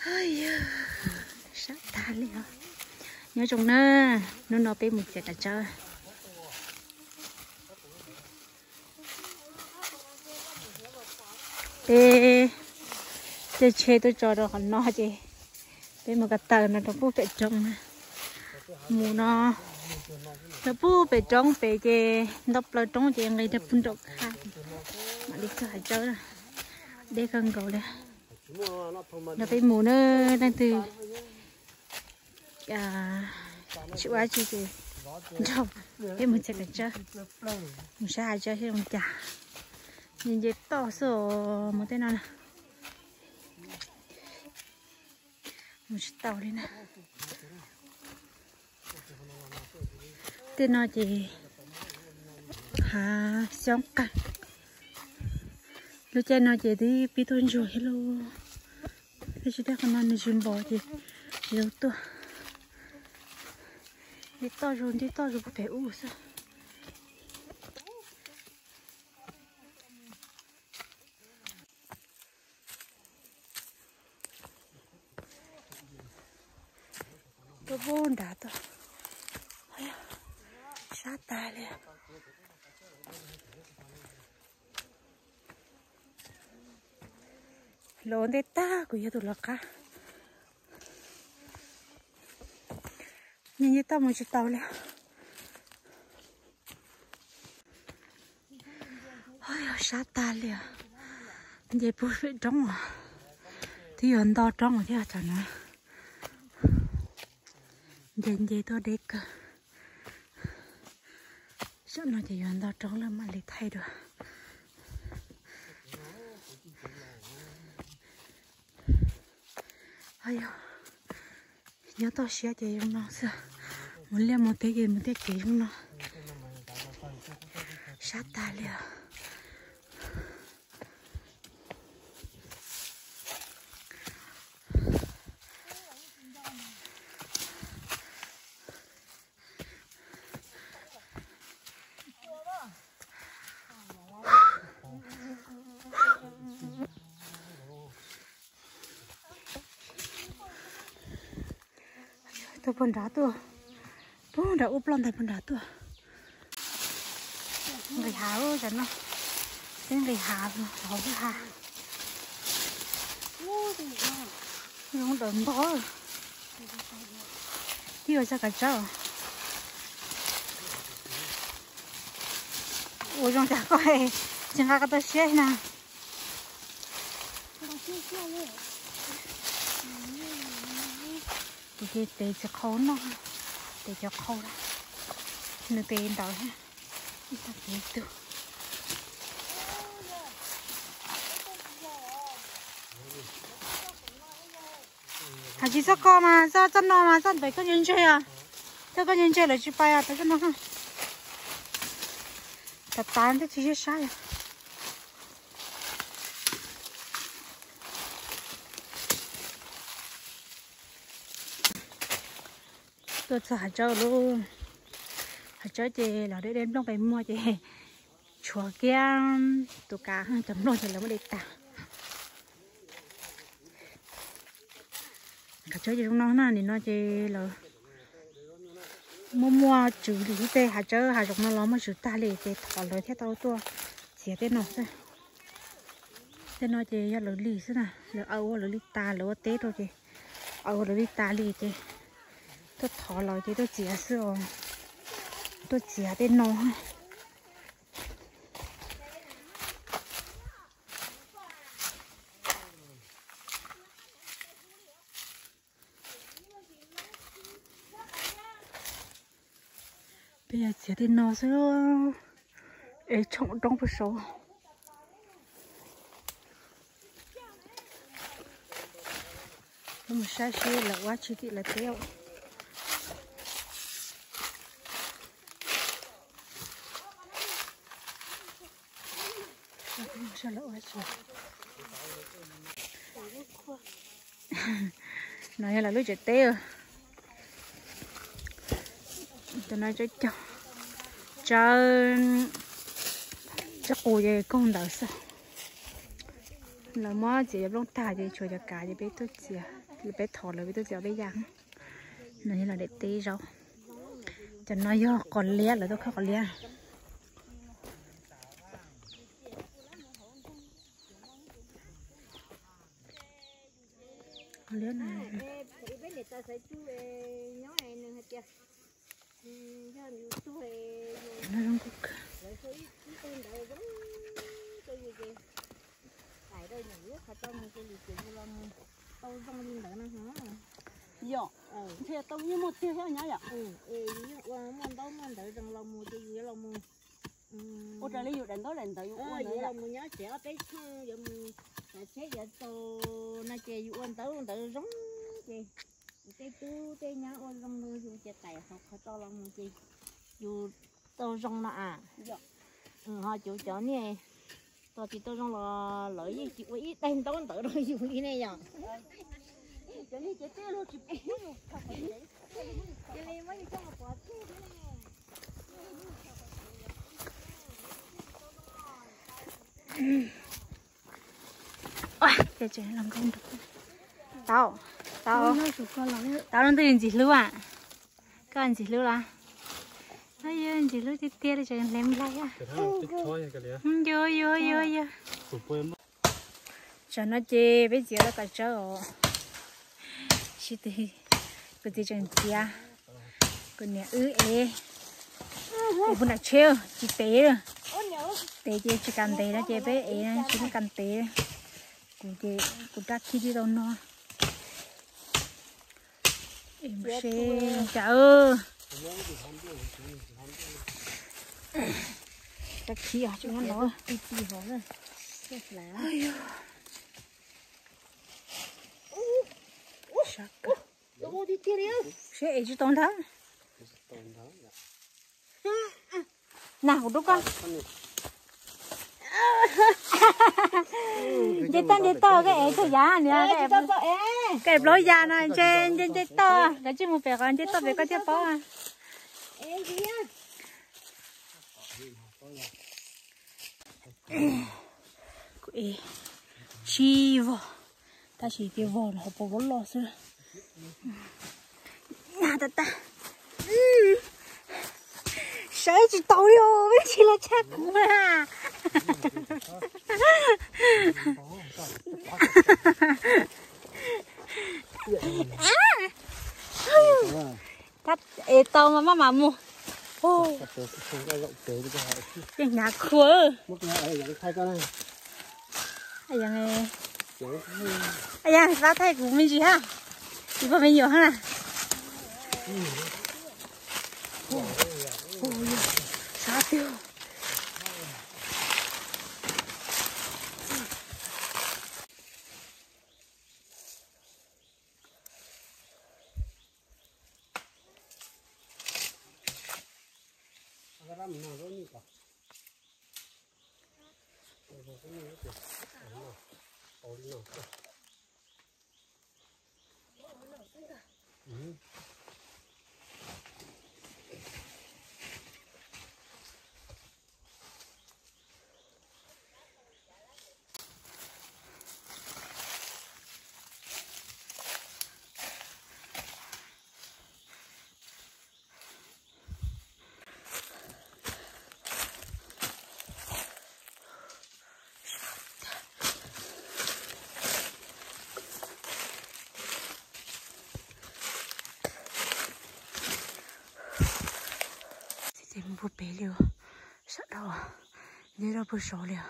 Sab tag li os. Nyob zoo na, hnub no peb mus txiav kav tsawb. Peb caij tsheb tuaj tso rau qhov no ces peb mus ko taw no rau puag pem roob na. Mus no, rau puag pem roob pem ces nto plaws roob ces nqis rau puag nraum khaj, mam li txog hav tsawb. Deb kawg nkaus li. Nrog peb mus na, leej twg tsis ua dab tsi ces nrog peb mus txiav kav tsawb, mus saib hav tsawb seb zoo cas. Nce nce toj xwb os, mus tej no na, mus tsis tau li na. Tej no ces hav xyoob qeeg. Lub caij no ces twb pib tuaj ntsuag thiab lauj. Tab sis tej qhov no nws tsis npog ces tsis tau tuaj. Nce toj zus, nce toj zus puag pem ub xwb. Tuaj puag nrad tuaj. Sab tag li. Los ntej tag kuv yog tus lawv qab. Nce nce toj mus tsis tau li. Yog sab tag li os. Nce puag pem roob os. Twb yuav nto roob thiab tam no. Nce nce tuaj deb kawg. Sam no ces yuav nto roob lawm mam li thaij dua. Yog nyob toj siab ces zoo no xwb. Mus liaj mus teb ces mus tej kev zoo no. Sab tag li os. Tuaj puag nrad tuaj, puag nrad ub ploj ntais puag nrad tuaj. Nqis hav, tam no peb nqis hav, hauv lub hav. Zoo dawm ntog. Tib ua txog kav tsawb. Ua zoo cas koj tsis nqa koj toj siab na. Kuv ces tes tsis qhau no, tes cov qhau, nws tes ntawd thiab. Ib tag kev tug. Hais tsis txhob ko mas txhob, txhob no mas txhob npem koj ntse ntse os. Txhob koj ntse ntse lawv tsis pais os, txhob no. Tav tav twb tsis sib sab os. Tuaj txog hav tsawb lauj. Hav tsawb ces los deb deb nplooj pes muag ces tshuav kiag tus kav, cov nplooj ces lawv muab de tag. Hav tsawb ces zoo no na, nim no ces lawv muaj muaj tswv li tej hav tsawb hav zoov no los muaj tswv tag li ces thov lawv thiaj tau tuaj txiav tej no xwb. Tej no ces yog lawv li xwb na, lawv aw ua lawv li tas, lawv ua teb rau ces aw ua lawv li tas li ces tuaj thov lawv ces tuaj txiav xwb os. Tuaj txiav tej no. Peb yog txiav tej no xwb, es tshoom roob puag saud. Mus saib seb lawv ua tsi tim lawv teb. No yog lawv lub tsev teb. Cov no tsawb, tsawb qus ces koog ntawd xwb. Lawv muab txiav cov nplooj tag ces tshuav cov kav ces peb tuaj txiav. Peb thov lawv peb tuaj txiav peb ya. No yog los daim teb zaub. Cov no yog qos liab, lawv tuaj khawb qos liab. Qos liab no. No zoo kawg. Yog, ntshe tau yeej muaj tiag thiab nyab yom. Ua raws li yus daim ntaub daim ntawv yus ua ntawd. Mus nyob tsev ob peb xyoos yuav mus xav tsheb yuav tau no ces yus ua ntaub ntawv zoo ces tej tub tej nyab ua zoo li yus ces tais hauv qhov tau los mus ces yus tau zoo no a. Ho cov cov niag tsis tau zoo los lawv yeej tsis ua ib daim ntaub ntawv rau yus li ne yom. Cov niag ces tej luag tsis pub yus. Tau, tau, tau, leej twg ntxim hlub a? Koj ntxim hlub los? Yog ntxim hlub tiag tiag li, tseem hle nplaig a. Yuav, yuav, yuav, yuav. Tsam no ces peb txiav tau kaum tsawb os. Sib tw, kuv txiv tseem txiav, kuv niam wb ev, ev puag nram tsheb tsis tev. Tev ces tsis kam ntev no ces peb ev tsis kam ntev. Kuv ces kuv rab khib tib tau no. Es mus seb cas. Rab khib os, tsis nyob no. Seb ev tsis tau ntag. Na kuv rub koj. Nce toj nce toj, koj ev tug yav niag, koj ev plaub yav no nce nce nce toj, kav tsij mus pem qhov nce toj pem koj thiaj paub. Kuv ev tsib vog, tab sis tej vog no hauv paus loj loj xwb. Tag tag, sawv tsis tau li os, ib txhij los tshaj kuv na. Tab es tau mas maj mam mus. Yeej hnyav khuav. Yeej xav thaij kuv me ntsis ha. Tsis pom me nyuam ha. Sab tiag. Txiv txiv mus puag pem li os, sawv daws, nyob rau puag saud li os,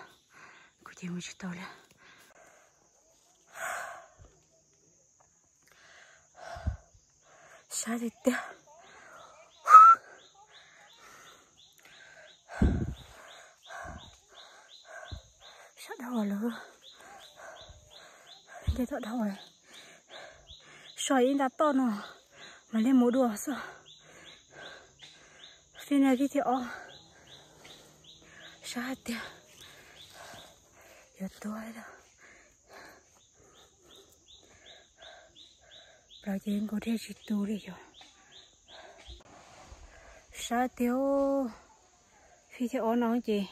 kuv ces mus tsis tau li. Sab tiag tiag. Sab dhau lawm. Nce toj dhau lawm. So ib nta toj no mam li mus dua xwb. Fij no fij thib ob. Sab hais tias yuav tuag lawm. Plaws ces nkaus dej tsis tu li yog. Sab tiag, fij thib ob no ces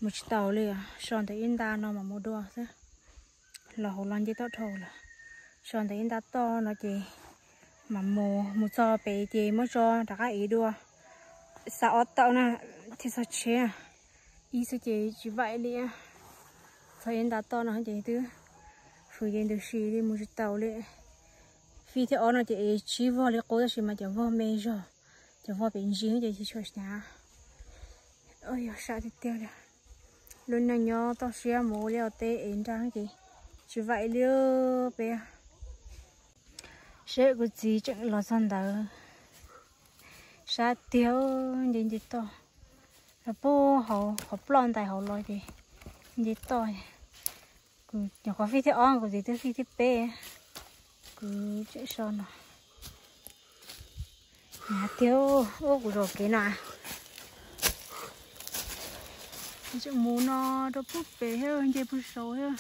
mus tsis tau li, so ntawm ib nta no mam mus dua xwb. Los hauv los nce toj dhau lawm. Tso ntawm ib nta toj no ces mam mus, mus txog pem ces muab tso rov qab ev dua. Xa ob tawm na, thiaj txog tsheb. Ib xwb ces tsis vaim li. Txog ib nta toj no ces twb hws ces ntws si li mus tsis taus li. Fij thib ob no ces ev tsib vog li qub tab sis mas cov vog me zog, cov vog pem ntsis ces tsis tshua hnyav. Yog sab tiag tiag li. Lub neej nyob toj siab mus ua liaj ua teb ev nraj ces tsis vaim li peb. Seb kuv txiv tseem los txog ntawd. Sab tiag, nce nce toj los puag hauv qhov ploj ntais hauv los ces nce toj. Kuv nyuam qhuav fij thib ob, kuv txiv twb fij thib peb. Kuv tseem so no. Hnyav tiag, ua kuv zaum kev na. Tseem mus no rau puag pem thiab nce puag saud thiab.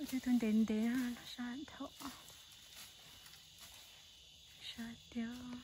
Tus ntev ntev no sab dhau. Sab tiag.